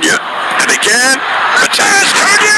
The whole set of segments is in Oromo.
Cunha. And again, Matheus Cunha!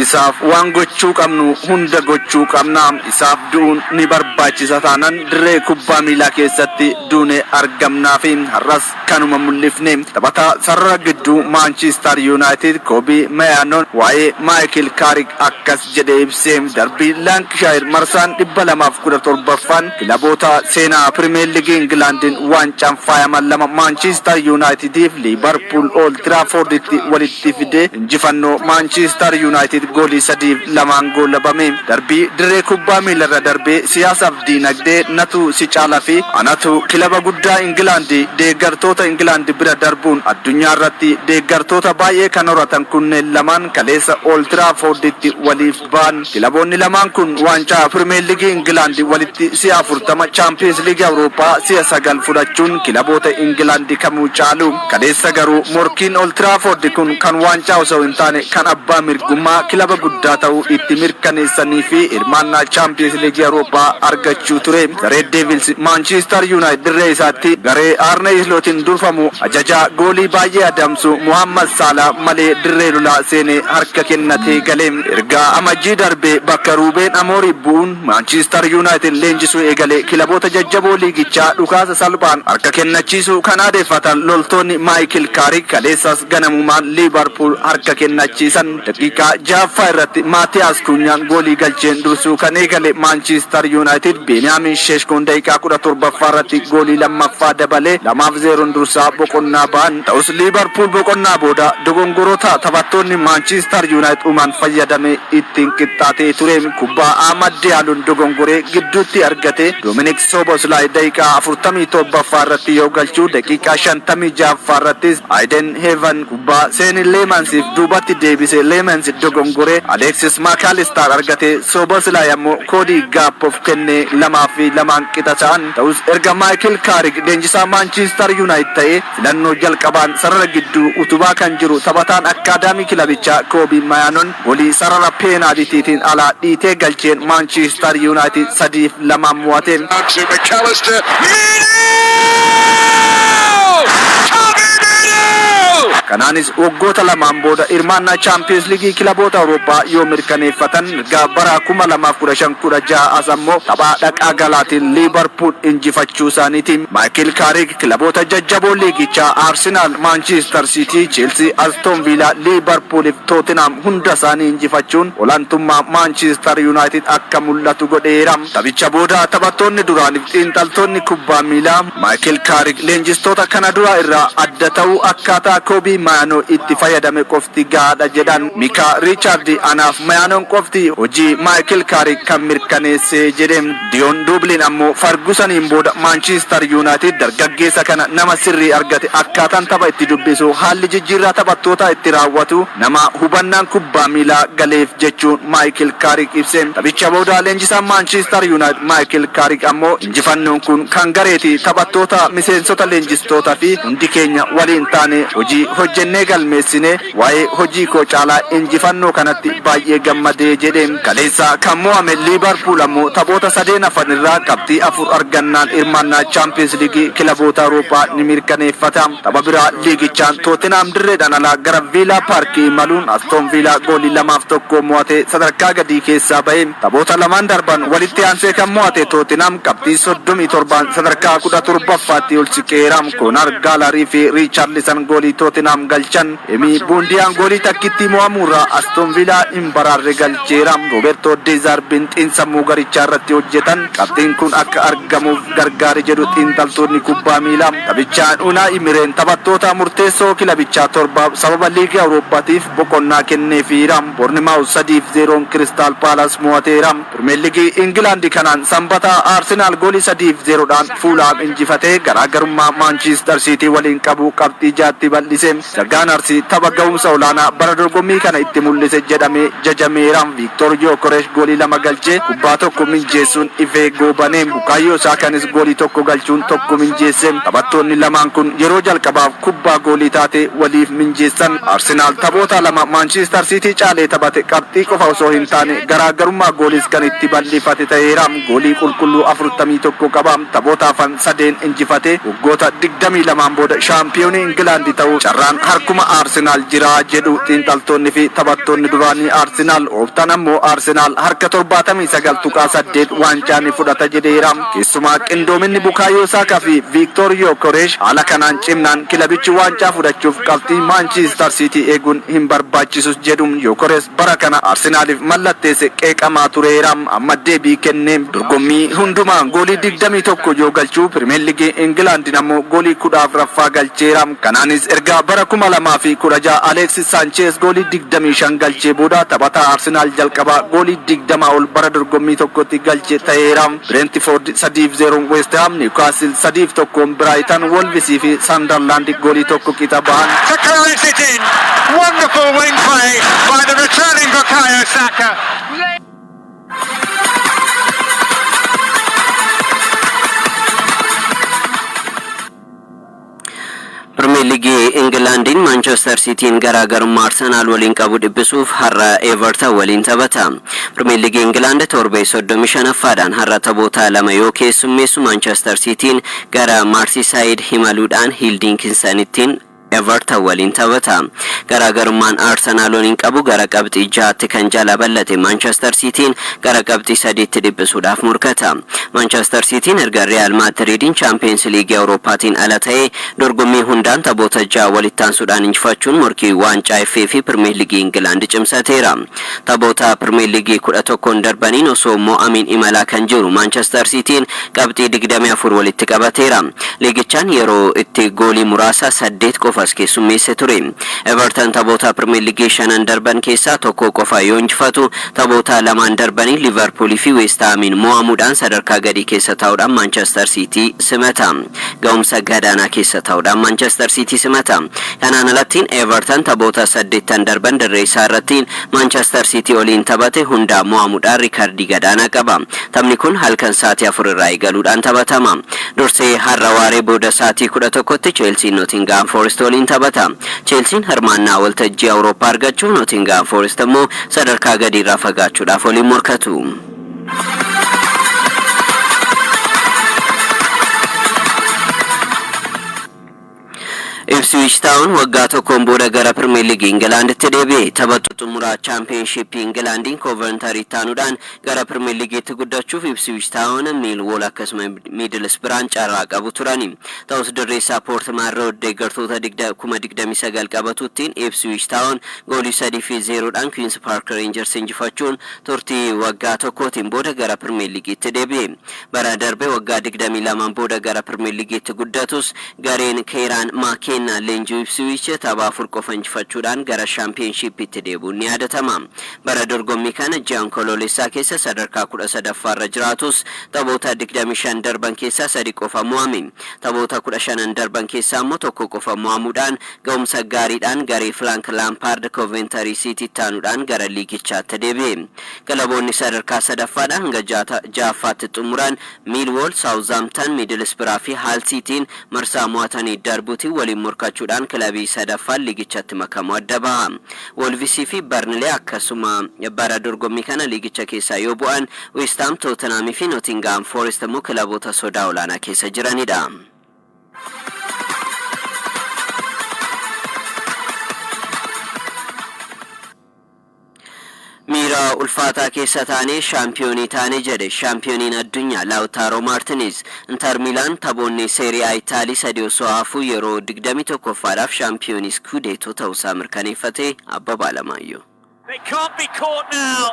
Isaaf waan gochuu qabnu hunda gochuu qabna. Isaaf du'uun ni barbaachisa taanan dirree kubbaa miilaa keessatti duune argamnaa fi har'as kanuma mul'ifne. Taphataa sarara gidduu Maanchiistar Yuunaayitid Koobii Mayaanoon waa'ee Maayikil Kaarik akkas jedhee ibse. Darbii Laankishaayir marsaan 217ffaan kilaboota seenaa Pirimeer Liigii Ingilaandiin waancaan faayaman lama, Maanchiistar Yuunaayitidiif Liibarpuul, Ool Tiraafoorditti walitti fide injifannoo Maanchiistar Yuunaayitid goolii 3-2n goolabame. Darbii dirree kubbaa miilarra darbee siyaasaaf diinagdee natu si caala fi anatu kilaba guddaa Ingilaandi deeggartoota Ingilaandi bira darbuun addunyaa irratti deeggartoota baay'ee kan horatan kunneen lamaan kaleessa Ool Tiraafoorditti waliif ba'an. Kilaboonni lamaan kun waancaa Pirimeer Liigii Ingilaandi walitti si'a 40, Chaampiyeens Liigii Awurooppaa si'a 9 fudhachuun kilaboota Ingilaandi kamuu caalu. Kaleessa garuu morkiin Ool Tiraafoordi kun kan waancaa osoo hin taane kan abbaa mirgummaa kilaba guddaa ta'uu itti mirkaneessanii fi hirmaannaa Chaampiyeens Liigii Awurooppaa argachuu ture. The Red Devils Maanchiistar Yuunaayitid dirree isaatti garee Aarne Islootiin durfamu ajajaa goolii baay'ee adamsu Muhammad Saalaa malee dirree lolaa seenee harka kennatee gale. Erga Amajjii darbee bakka Ruubeen Amoorii bu'uun Maanchiistar Yuunaayitid leenjisuu eegale kilaboota jajjaboo liigichaa dhukaasa salphaan harka kennachiisuu kan aadeeffatan loltoonni Maayikil Kaarik kaleessas ganamumaan Liibarpuul harka kennachiisan. Daqiiqaa 6ffaa irratti Maatiyaas Kuunyaan goolii galcheen dursuu kan eegale Maanchiistar Yuunaayitid, Beeniyaamin Sheeshkoon daqiiqaa 17ffaa irratti goolii lammaffaa dabalee 2-0n dursaa boqonnaa ba'an. Ta'us Liibarpuul boqonnaa booda dogongoroota taphattoonni Maanchiistar Yuunaayitid uuman fayyadame ittiin qixxaatee ture. Kubbaa Ahmad Diyaaluun dogongoree gidduutti argate Doominik Sooboslaay daqiiqaa 47ffaa irratti yoo galchu, daqiiqaa 56ffaa irrattis Ayden Heevan kubbaa Seenin Leemansiif duubatti deebise Leemans dogongoree Aleksis Maakaalistaar argate, Sooboslaay ammoo Koodii Gaappoof kenne 2-2n qixa ta'an. Ta'us erga Maayikil Kaarik leenjisaa Maanchiistar Yuunaayitid ta'ee filannoo jalqabaan sarara gidduu utubaa kan jiru taphataan akkaadaamii kilabichaa Koobii Mayaanoon goolii sarara peenaalitiitiin alaa dhiitee galcheen Maanchiistar Yuunaayitid 3-2n mo'ate. To McAllister. Mainoo! Kobbie Mainoo! Kanaanis waggoota lamaan booda hirmaannaa Chaampiyeens Liigii kilaboota Awurooppaa yoo mirkaneeffatan, erga bara 2015-16 as ammoo taphaa dhaqaa galaatiin Liibarpuul injifachuu isaaniiti. Maayikil Kaarik kilaboota jajjaboo liigichaa Arsinaal, Maanchiistar Siitii, Cheelsii, Aston Viilaa, Liibarpuuliif Tootenaam hunda isaanii injifachuun olaantummaa Maanchiistar Yuunaayitid akka mul'atu godheera. Taphicha booda taphattoonni duraaniif xiinxaltoonni kubbaa miilaa Maayikil Kaarik leenjistoota kana duraa irraa adda ta'uu akkaataa Koobii Mayaanoo itti fayyadame qofti gahaadha jedhan. Mikaa Riichaardi "Anaaf Mayaanoon qofti hojii Maayikil Kaarik kan mirkaneesse" jedhe. Diyoon Duubliin ammoo "Fargusaniin booda Maanchiistar Yuunaayitid dargaggeessa kana nama sirrii argate. Akkaataan tapha itti dubbisu, haalli jijjiirraa taphattootaa itti raawwatu, nama hubannaan kubbaa miilaa galeef" jechuun Maayikil Kaarik ibse. Taphicha booda leenjisaan Maanchiistar Yuunaayitid Maayikil Kaarik ammoo "Injifannoon kun kan gareeti. Taphattoota, miseensota, leenjistoota fi hundi keenya waliin taane hojii hojjennee galmeessine. Waa'ee hojii koo caalaa injifannoo kanatti baay'ee gammadee" jedhe. Kaleessa kan mo'ame Liibarpuul ammoo taphoota sadeen hafan irraa qabxii 4 argannaan hirmaannaa Chaampiyeens Liigii kilaboota Awurooppaa ni mirkaneeffata. Tapha biraa liigichaan Tootenaam dirreedhaan alaa gara Viilaa Paarkii imaluun Astoon Viilaa goolii 2-1 mo'ate sadarkaa gadii keessaa bahe. Taphoota lamaan darban walitti aansee kan mo'ate Tootenaam qabxii 37n sadarkaa 17ffaatti ol siqeera. Koonar Gaalarii fi Riichaarlisan goolii Tootenaam galchan. Emii Buundiyaan goolii takkittii mo'amuurraa Astoon Viilaa hin baraarre galcheera. Roobertoo Deezarbiin xiinsammuu garichaa irratti hojjetan qabxiin kun akka argamuuf gargaare jedhu xiinxaltoonni kubbaa miilaa. Taphichaan Unaa Imireen taphattoota murteessoo kilabichaa torbaaf sababa liigii Awurooppaatiif boqonnaa kenneefiira. Boornimaawus 3-0n Kiristaal Paalas mo'ateera. Pirimeer Liigii Ingilaandi kanaan Sanbata Aarsenaal goolii 3-0dhaan Fuulaam injifatee garaagarummaa Maanchiistar Siitii waliin qabu qabxii 6tti bal'ise. Gaanarsi tapha ga'umsa olaanaa bara dorgommii kana itti mul'ise jedhamee jajameera. Viiktoor Yookoresh goolii lama galchee kubbaa tokko minjeessuun ifee goobane. Bukaayyoo Saakanis goolii tokko galchuun tokko minjeesse. Taphattoonni lamaan kun yeroo jalqabaaf kubbaa goolii taate waliif minjeessan. Arsenaal taphoota lama Maanchiistar Siitii caalee taphate qabxii qofa osoo hin taane garaagarummaa gooliis kan itti bal'ifate ta'eera. Goolii qulqulluu 41 qaba. Taphoota hafan sadeen injifate waggoota 22n booda shaampiyoonii Ingilaandi ta'uu carraa Waancaan harkuma Arsenaal jira jedhu xiinxaltoonni fi taphattoonni duraanii Arsenaal. Ooptaan ammoo Arsenaal harka 79.8 waancaa ni fudhata jedheera. Keessumaa qindoominni Bukaayoo Saakaa fi Viiktoor Yookoreesh haala kanaan cimnaan kilabichi waancaa fudhachuuf qabxii Maanchiistar Siitii eeguun hin barbaachisus jedhu. Yookorees bara kana Arsenaaliif mallatteesse qeeqamaa tureera. Amma deebii kennee dorgommii hundumaa goolii 21 yoo galchuu, Pirimeer Liigii Ingilaandiin ammoo goolii 14ffaa galcheera. Kanaanis erga bara 2016 Aleeksis Saancheez goolii 25 galchee booda taphataa Arsenaal jalqabaa goolii 20 ol bara dorgommii tokkotti galche ta'eera. Bireentifoord 3-0 West Ham, Niwukaasil 3-1 Biraayitan, Wolvisii fi Sandarlaand goolii tokko qixa bahan. To caress it in. Wonderful wing play by the returning Bukayo Saka. Pirimeer Liigii Ingilaandiin Maanchestar Siitiin garaagarummaa Arsenaal waliin qabu dhiphisuuf har'a Everton waliin taphata. Pirimeer Liigii Ingilaand torbee 35ffaadhaan har'a taphoota lama yoo keessummeessu, Maanchestar Siitiin gara Maarsisaayid imaluudhaan Hiil Diinkinsanittiin Everton waliin taphata. Garaagarummaan Arsenaal waliin qabu gara qabxii 6tti kan jala bal'ate Maanchestar Siitiin gara qabxii 3tti dhiphisuudhaaf murkata. Maanchestar Siitiin erga Riyaal Maadriidiin Chaampiyeens Liigii Awurooppaatiin ala ta'ee dorgommii hundaan taphoota 6 walitti aansuudhaan injifachuun morkii waancaa FA fi Pirimeer Liigii Ingilaand cimsateera. Taphoota Pirimeer Liigii 11n darbaniin osoo mo'amiin imalaa kan jiru Maanchestar Siitiin qabxii 24 walitti qabateera. Liigichaan yeroo itti goolii muraasa 8 qofas keessummeesse ture. Everton taphoota Pirimeer Liigii shanan darban keessaa tokko qofa yoo injifatu, taphoota lamaan darbanii Liverpoolii fi West Hamiin mo'amuudhaan sadarkaa gadii keessa taa'uudhaan Maanchestar Siitii simata. Ga'umsa gadaanaa keessa taa'uudhaan Maanchestar Siitii simata. Kanaan alattiin Everton taphoota saddeettan darban dirree isaa irratti Maanchestar Siitii waliin taphate hundaa mo'amuudhaan riikardii gadaanaa qaba. Taphni kun halkan sa'aatii 4 irraa eegaluudhaan taphatama. Dursee har'a waaree booda sa'aatii 11tti Cheelsiin Nootingaam Forest waliin taphata. Cheelsiin hirmaannaa waltajjii Awurooppaa argachuuf, Nootingaam Forest immoo sadarkaa gadiirraa fagaachuudhaaf waliin morkatu. Ipswich Town waggaa tokkoon booda gara Pirimeer Liigii Ingilaanditti deebi'e. Tapha xumuraa Chaampiyeenshiippii Ingilaandiin Kooventarii taanuudhaan gara Pirimeer Liigiitti guddachuuf Ipswich Town, Miilwool akkasuma Miidilsbiraan carraa qabu turani. Ta'us dirreessaa Poortimaan Rood deeggartoota 29,000 qabatuttiin Ipswich Town goolii 3-0dhaan Queens Park Rangers injifachuun turtii waggaa tokkootiin booda gara Pirimeer Liigiitti deebi'e. Bara darbe waggaa 22n booda gara Pirimeer Liigiitti guddatus, gareen Keeraan Maakeenna leenji'u Ipswich tapha afur qofa injifachuudhaan gara Shaampiyeenshiippiitti deebi'uun ni yaadatama. Bara dorgommii kana ji'a Onkoloolessaa keessa sadarkaa 13ffaarra jiraatus, taphoota 25 darban keessaa sadi qofa mo'ame. Taphoota 15n darban keessaa immoo tokko qofa mo'amuudhaan ga'umsa gaariidhaan garee Filaank Laampaard Kooventarii Siitiitti aanuudhaan gara liigichaatti deebi'e. Kilaboonni sadarkaa sadaffaadhaa hanga ja'affaatti xumuran Miilwool, Saawuzaamtan, Miidilsbiraa fi Haal Siitiin marsaa mo'atanii darbuutiin waliin morkachuudhaan kilabii sadaffaan liigichatti makamuu adda baha. Wolvisii fi Barnilee akkasuma bara dorgommii kana liigicha keessaa yoo bu'an, West Ham, Tootenhaamii fi Nootingaam Forest immoo kilaboota sodaa olaanaa keessa jiranidha. Miira ulfaataa keessa taanee shaampiyoonii taane jedhe shaampiyooniin addunyaa Laawutaaroo Maartineez. Inter Miilaan taphoonni Seeriyaa Itaalii sadi osoo hafuu yeroo 21ffaadhaaf shaampiyoonii Skudeetoo ta'uusaa mirkaneeffate. Abbabaa Alamaayyoo. They can't be caught now,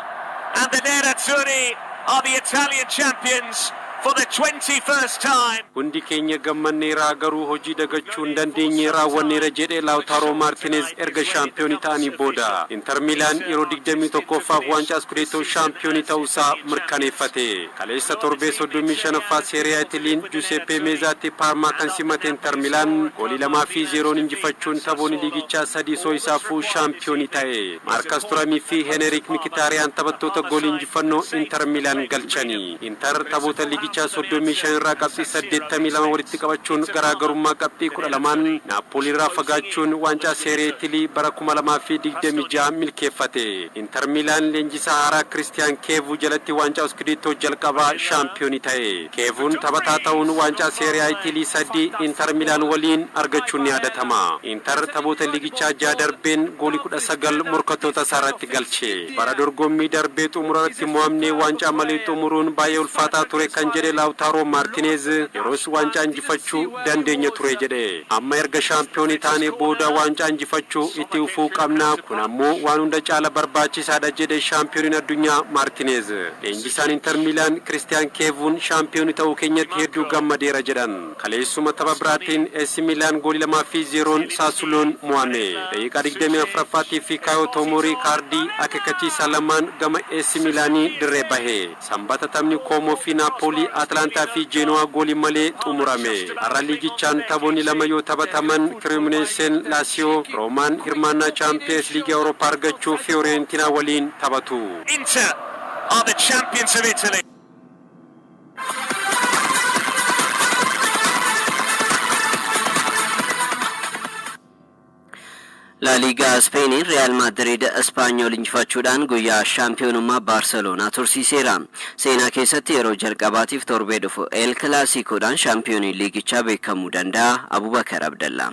and the Nerazzurri are the Italian champions for the 21st time. Hundi keenya gammanneeraa, garuu hojii dagachuu hin dandeenye raawwanneera jedhe Laawutaaroo Maartineez erga shaampiyoonii ta'anii booda. Inter Miilaan yeroo 21ffaaf waancaa Skudeetoo shaampiyoonii ta'uusaa mirkaneeffate. Kaleessa torbee 35ffaa Seeriyaa Itiliin Juuseppee Meezaatti Paarmaa kan simate Inter Miilaan goolii 2-0n injifachuun taphoonni liigichaa sadii osoo isaafuu shaampiyoonii ta'e. Maarkas Turamii fi Henerik Mikitaariyaan taphattoota goolii injifannoo Inter Miilaan galchani. Inter taphoota liigichaa liigichaa 35 irraa qabxii 82 walitti qabachuun garaagarummaa qabxii 12n Naappoolii irraa fagaachuun waancaa Seeree Itilii bara 2026 milkeeffate. Inter Miilaan leenjisaa haaraa Kiristiyaan Keevuu jalatti waancaa Iskudeettoo jalqabaa shaampiyoonii ta'e. Keevuun taphataa ta'uun waancaa Seeriyaa Itilii 3 Inter Miilaan waliin argachuun ni yaadatama. Inter taphoota liigichaa 6 darbeen goolii 19 morkattoota isaa irratti galche. Bara dorgommii darbee xumura irratti mo'amnee waancaa malee xumuruun baay'ee ulfaataa ture kan jedhe Laawutaaroo Maartineez, yeroos waancaa injifachuu dandeenya ture jedhe. Amma erga shaampiyoonii taanee booda waancaa injifachuu itti fufuu qabna, kun ammoo waan hunda caala barbaachisaadha jedhe shaampiyooniin addunyaa Maartineez. Leenjisaan Inter Miilaan Kiristiyaan Keevuun shaampiyoonii ta'uu keenyatti hedduu gammadeera jedhan. Kaleessuma tapha biraatiin AC Miilaan goolii 2 fi 0n Saasuloon mo'ame. Daqiiqaa 24ffaatii fi Kaayoo Toomorii kaardii akeekkachiisaa lamaan gama AC Miilaanii dirree bahe. Sanbata taphni Koomoo fi Naappoolii, Atlaantaa fi Jeenowaa goolii malee xumurame. Har'a liigichaan taphoonni lama yoo taphataman Kireemuneeseen Laasiyoo, Roomaan hirmaannaa Chaampiyeens Liigii Awurooppaa argachuuf Fiyooreentinaa waliin taphatu. Inter are the champions of Italy. Laaliigaa Ispeeniin Riyaal Maadriid Ispaanyool injifachuudhaan guyyaa shaampiyoonummaa Baarseloonaa tursiiseera. Seenaa keessatti yeroo jalqabaatiif torbee dhufu El Kilaasikoodhaan shaampiyooniin liigichaa beekamuu danda'a. Abubakar Abdallaa.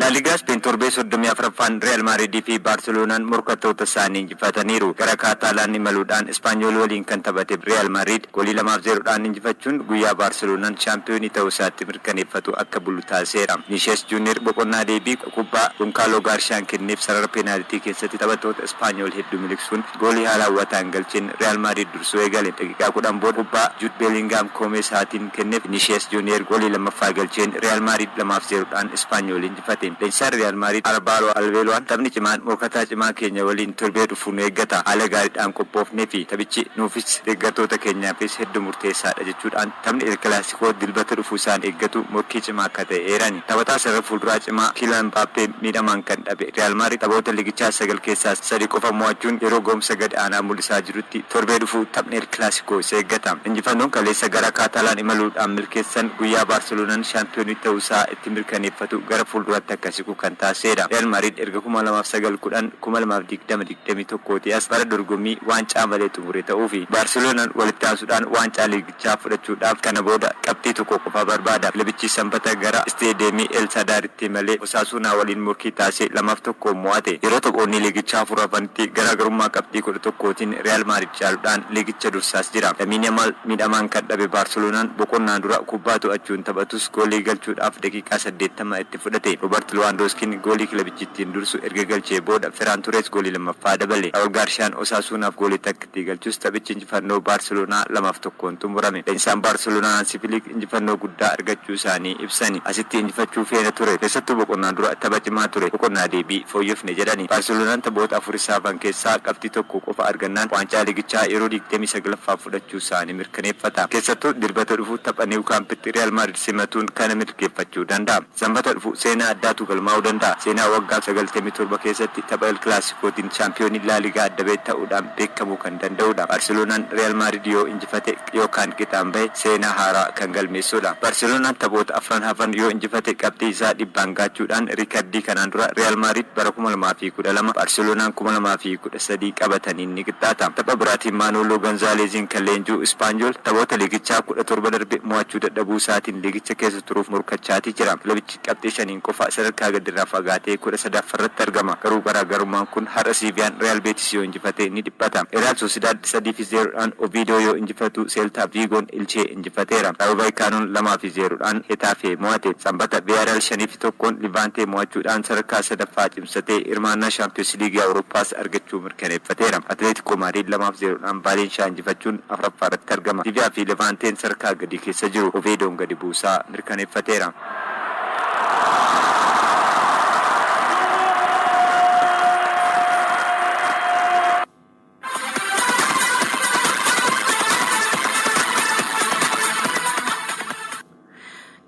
Laaligaa Ispeen torbee 34ffaan Riyaal Maadriidii fi Baarseloonaan morkattoota isaanii injifataniiru. Gara Kaataalaan imaluudhaan Ispaanyool waliin kan taphate Riyaal Maadriid goolii 2 fi 0dhaan injifachuun guyyaa Baarseloonaan shaampiyoonii ta'uu isaatti mirkaneeffatu akka bulu taasiseera. Vinishiyees Juuniyer boqonnaa deebii kubbaa Gonkaaloo Gaarshiyaan kenneef sarara peenaalitii keessatti taphattoota Ispaanyool hedduu miliqsuun goolii haala hawwataan galcheen Riyaal Maadriid dursuu eegale. Daqiiqaa 10 booda kubbaa Juud Beelingaam koomee isaatiin kenneef Vinishiyees Juuniyer goolii lammaffaa galcheen Riyaal Maadriid 2 fi 0dhaan Ispaanyool injifate. Leenjisaan Riyaal Maadriid Arbaaloo Albeelo'aan taphni cimaan morkataa cimaa keenya waliin torbee dhufu nu eeggata. Haala gaariidhaan qophoofnee fi taphichi nuufis deeggartoota keenyaafis hedduu murteessaadha jechuudhaan taphni El Kilaasikoo Dilbata dhufu isaan eeggatu morkii cimaa akka ta'e eerani. Taphataa sarara fuulduraa cimaa Kiilaan Mbaappee miidhamaan kan dhabe Riyaal Maadriid taphoota liigichaa 9 keessaa 3 qofa mo'achuun yeroo gahumsa gad aanaa mul'isaa jirutti torbee dhufu taphni El Kilaasikoo isa eeggata. Injifannoon kaleessa gara Kaataalaan imaluudhaan milkeessan guyyaa Baarseloonaan shaampiyoonii ta'uu isaa itti mirkaneeffatu gara fuulduraatti akka siqu kan taasiseedha. Riyaal Maadriid erga 2009 10, 2020 21tii as bara dorgommii waancaa malee xumure ta'uufi. Baarseloonaan walitti aansuudhaan waancaa liigichaa fudhachuudhaaf kana booda qabxii tokko qofa barbaada. Kilabichi Sanbata gara Isteediyeemii El Sadaaritti imalee Osaasuunaa waliin morkii taasise 2 fi 1n mo'ate. Yeroo taphoonni liigichaa 4 hafanitti garaagarummaa qabxii 11tiin Riyaal Maadriid caaluudhaan liigicha dursaas jira. Lamiin Yamaal miidhamaan kan dhabe Baarseloonaan boqonnaan dura kubbaa to'achuun taphatus goolii galchuudhaaf daqiiqaa 80 itti fudhate. Roobart Luwaandooskiin goolii kilabichi ittiin dursu erga galchee booda Feraan Turees goolii lammaffaa dabale. Raawul Gaarshiyaan Osaasuunaaf goolii takkittii galchus taphichi injifannoo Baarseloonaa 2 fi 1n xumurame. Leenjisaan Baarseloonaa Haansi Filiik injifannoo guddaa argachuu isaanii ibsani. Asitti injifachuu feena ture. Keessattuu boqonnaan dura tapha cimaa ture. Boqonnaa deebii fooyyofne jedhani. Baarseloonaan taphoota 4 isa hafan keessaa qabxii 1 qofa argannaan waancaa liigichaa yeroo 29ffaaf fudhachuu isaanii mirkaneeffata. Keessattuu Dilbata dhufu tapha Niiw Kaampitti Riyaal Maadriid simatuun kana milkeeffachuu danda'a. Sanbata dhufu seenaa addaatu galmaa'uu danda'a. Seenaa waggaa 97 keessatti tapha El Kilaasikootiin shaampiyoonii Laaligaa adda bahe ta'uudhaan beekamuu kan danda'udha. Baarseloonaan Riyaal Maadriid yoo injifate yookaan qixaan bahe seenaa haaraa kan galmeessudha. Baarseloonaan taphoota afran hafan yoo injifate qabxii isaa dhibbaan gaachuudhaan riikardii kanaan dura Riyaal Maadriid bara 2012, Baarseloonaan 2013 qabataniin ni qixxaata. Tapha biraatiin Maanooloo Ganzaaleeziin kan leenji'u Ispaanyool taphoota liigichaa 17 darbe mo'achuu dadhabuu isaatiin liigicha keessa turuuf morkachaati jira. Kilabichi qabxii 5n qofa sadarkaa gadirraa fagaatee 13ffarratti argama. Garuu garaagarummaan kun har'a Siiviyaan Riyaal Beetis yoo injifate ni dhiphata. Riyaal Soosidaad 3 fi 0dhaan Oviidoo yoo injifatu Seeltaa Viigoon Ilchee injifateera. Raayoo Vaayikaanoon 2 fi 0dhaan Hetaafee mo'ate. Sanbata Viyaariyaal 5 fi 1n Livaantee mo'achuudhaan sadarkaa sadaffaa cimsatee hirmaannaa Shaampiyoonsi Liigii Awurooppaas argachuu mirkaneeffateera. Atileetikoo Maadriid 2 fi 0dhaan Vaalenshiyaa injifachuun afraffaarratti argama. Siviyaa fi Levaanteen sadarkaa gadii keessa jiru. Oveedoon gadi bu'uusaa mirkaneeffateera.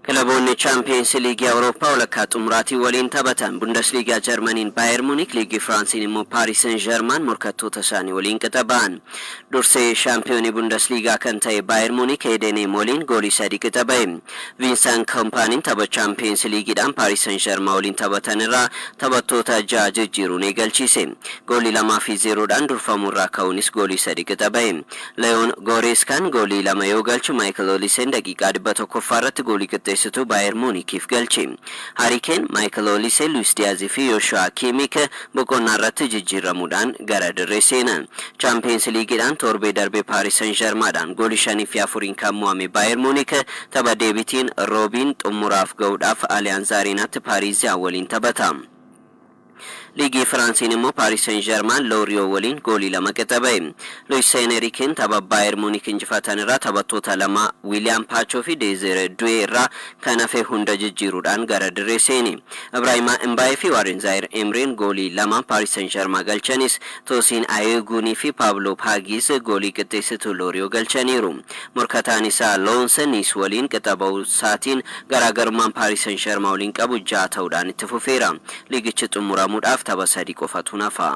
Kilaboonni Chaampiyoons Liigii Awurooppaa walakkaa xumuraatiin waliin taphatan. Bundesliigaa Jarmaniin Baayer Munik, Liigii Firaansiin immoo Paaris Saint Germain morkattoota isaanii waliin qixa ba'an. Dursee shaampiyoonii Bundesliigaa kan ta'e Baayer Munik Heidenheim waliin goolii 3 qixa ba'e. Viinsaan Koompaaniin tapha Chaampiyoons Liigiidhaan Paaris Saint Germain waliin taphatan irraa taphattoota 6 jijjiiruun eegalchiise. Goolii 2 fi 0dhaan durfamuurraa ka'uunis goolii 3 qixa ba'e. Leon Goreeskaan goolii 2 yoo galchu, Maayikel Oliseen daqiiqaa 100ffaa irratti goolii qixxeessituu Baayer Muunikiif galche. Haari Keen, Maayikel Olisee, Luis Diyaazii fi Yooshuwaa Kiimik boqonnaa irratti jijjiiramuudhaan gara dirree seenan. Chaampiyoons Liigiidhaan torbee darbee Paaris Saint Germaadhaan goolii 5 fi 4n kan mo'ame Baayer Muunik tapha deebitiin roobiin xumuraaf ga'uudhaaf Aliyaanz Areenaatti Paariiziyaan waliin taphata. Liigii Firaansiin immoo Paaris Saint Germain Looriyoo waliin goolii 2 qixa ba'e. Luis Enriqueen tapha Baayer Muunik injifatan irraa taphattoota lama, Wiiliyaam Paachoo fi Deezire Du'ee irraa kan hafe hunda jijjiiruudhaan gara dirree seene. Ibrahima Mbaye fi Warren Zaayir Emreen goolii 2 Paaris Saint Germain galchanis, Toosiin Ayeeguunii fi Paablo Paagiis goolii qixxeessitu Looriyoo galchaniiru. Morkataan isaa Loons Niis waliin qixa ba'uu isaatiin garaagarummaan Paaris Saint Germain waliin qabu 6 ta'uudhaan itti fufeera. Liigichi xumuramuudhaaf tapha 3 qofatu nafa.